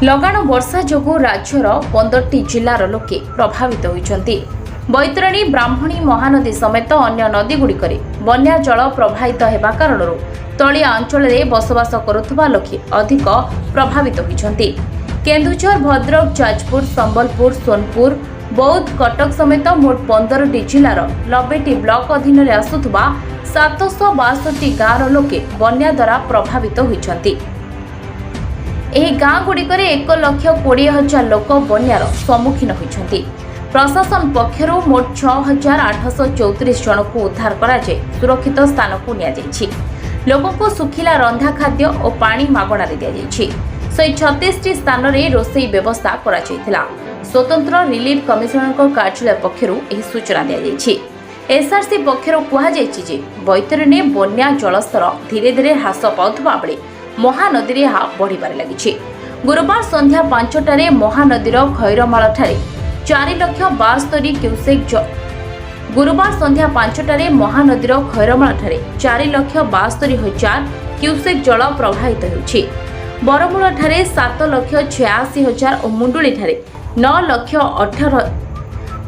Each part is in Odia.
ଲଗାଣ ବର୍ଷା ଯୋଗୁଁ ରାଜ୍ୟର 15ଟି ଜିଲ୍ଲାର ଲୋକେ ପ୍ରଭାବିତ ହୋଇଛନ୍ତି। ବୈତରଣୀ, ବ୍ରାହ୍ମଣୀ, ମହାନଦୀ ସମେତ ଅନ୍ୟ ନଦୀଗୁଡ଼ିକରେ ବନ୍ୟା ଜଳ ପ୍ରବାହିତ ହେବା କାରଣରୁ ତଳିଆ ଅଞ୍ଚଳରେ ବସବାସ କରୁଥିବା ଲୋକେ ଅଧିକ ପ୍ରଭାବିତ ହୋଇଛନ୍ତି। କେନ୍ଦୁଝର, ଭଦ୍ରକ, ଯାଜପୁର, ସମ୍ବଲପୁର, ସୋନପୁର, ବୌଦ୍ଧ, କଟକ ସମେତ ମୋଟ 15ଟି ଜିଲ୍ଲାର 90ଟି ବ୍ଲକ ଅଧୀନରେ ଆସୁଥିବା 762 ଗାଁର ଲୋକେ ବନ୍ୟା ଦ୍ୱାରା ପ୍ରଭାବିତ ହୋଇଛନ୍ତି। ଏହି ଗାଁଗୁଡ଼ିକରେ 1,20,000 ଲୋକ ବନ୍ୟାର ସମ୍ମୁଖୀନ ହୋଇଛନ୍ତି। ପ୍ରଶାସନ ପକ୍ଷରୁ ମୋଟ 6834 ଜଣଙ୍କୁ ଉଦ୍ଧାର କରାଯାଇ ସୁରକ୍ଷିତ ସ୍ଥାନକୁ ନିଆଯାଇଛି। ଲୋକଙ୍କୁ ଶୁଖିଲା ରନ୍ଧା ଖାଦ୍ୟ ଓ ପାଣି ମାଗଣାରେ ଦିଆଯାଇଛି। 136ଟି ସ୍ଥାନରେ ରୋଷେଇ ବ୍ୟବସ୍ଥା କରାଯାଇଥିଲା। ସ୍ୱତନ୍ତ୍ର ରିଲିଫ କମିଶନରଙ୍କ କାର୍ଯ୍ୟାଳୟ ପକ୍ଷରୁ ଏହି ସୂଚନା ଦିଆଯାଇଛି। ଏସ୍ଆର୍ସି ପକ୍ଷରୁ କୁହାଯାଇଛି ଯେ ବୈତରଣୀ ବନ୍ୟା ଜଳସ୍ତର ଧୀରେ ଧୀରେ ହ୍ରାସ ପାଉଥିବା ବେଳେ ମହାନଦୀରେ ଏହା ବଢ଼ିବାରେ ଲାଗିଛି। ଗୁରୁବାର ସନ୍ଧ୍ୟା 5ଟାରେ ମହାନଦୀର ଖଇରମାଳଠାରେ 4 ଲକ୍ଷ 72 କ୍ୟୁସେକ୍ ଗୁରୁବାର ସନ୍ଧ୍ୟା 5ଟାରେ ମହାନଦୀର ଖଇରମାଳଠାରେ 4,72,000 କ୍ୟୁସେକ୍ ଜଳ ପ୍ରବାହିତ ହେଉଛି। ବରମୂଳଠାରେ 7,86,000 ଓ ମୁଣ୍ଡୁଳିଠାରେ 9 ଲକ୍ଷ 18,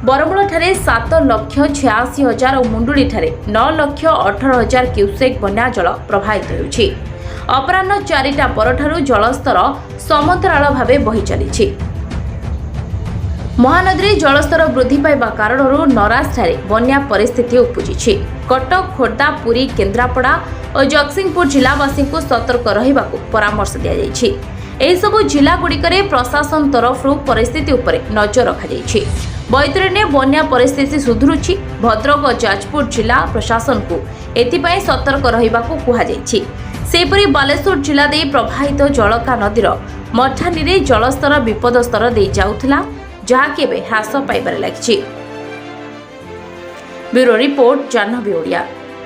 ବରମୂଳଠାରେ 7,86,000 ଓ ମୁଣ୍ଡୁଳିଠାରେ 9,18,000 କ୍ୟୁସେକ୍ ବନ୍ୟା ଜଳ ପ୍ରବାହିତ ହେଉଛି। ଅପରାହ୍ନ 4ଟା ପରଠାରୁ ଜଳସ୍ତର ସମାନ୍ତରାଳ ଭାବେ ବହି ଚାଲିଛି। ମହାନଦୀରେ ଜଳସ୍ତର ବୃଦ୍ଧି ପାଇବା କାରଣରୁ ନରାଜଠାରେ ବନ୍ୟା ପରିସ୍ଥିତି ଉପୁଜିଛି। କଟକ, ଖୋର୍ଦ୍ଧା, ପୁରୀ, କେନ୍ଦ୍ରାପଡ଼ା ଓ ଜଗତସିଂହପୁର ଜିଲ୍ଲାବାସୀଙ୍କୁ ସତର୍କ ରହିବାକୁ ପରାମର୍ଶ ଦିଆଯାଇଛି। ଏହିସବୁ ଜିଲ୍ଲାଗୁଡ଼ିକରେ ପ୍ରଶାସନ ତରଫରୁ ପରିସ୍ଥିତି ଉପରେ ନଜର ରଖାଯାଇଛି। ବୈତରଣୀରେ ବନ୍ୟା ପରିସ୍ଥିତି ସୁଧୁରୁଛି। ଭଦ୍ରକ ଓ ଯାଜପୁର ଜିଲ୍ଲା ପ୍ରଶାସନକୁ ଏଥିପାଇଁ ସତର୍କ ରହିବାକୁ କୁହାଯାଇଛି। ସେହିପରି ବାଲେଶ୍ୱର ଜିଲ୍ଲା ଦେଇ ପ୍ରବାହିତ ଜଳକା ନଦୀର ମଠାନୀରେ ଜଳସ୍ତର ବିପଦ ସ୍ତର ଦେଇ ଯାଉଥିଲା, ଯାହାକି ଏବେ ହ୍ରାସ ପାଇବାରେ ଲାଗିଛି। Bureau report, Janhvi Odia.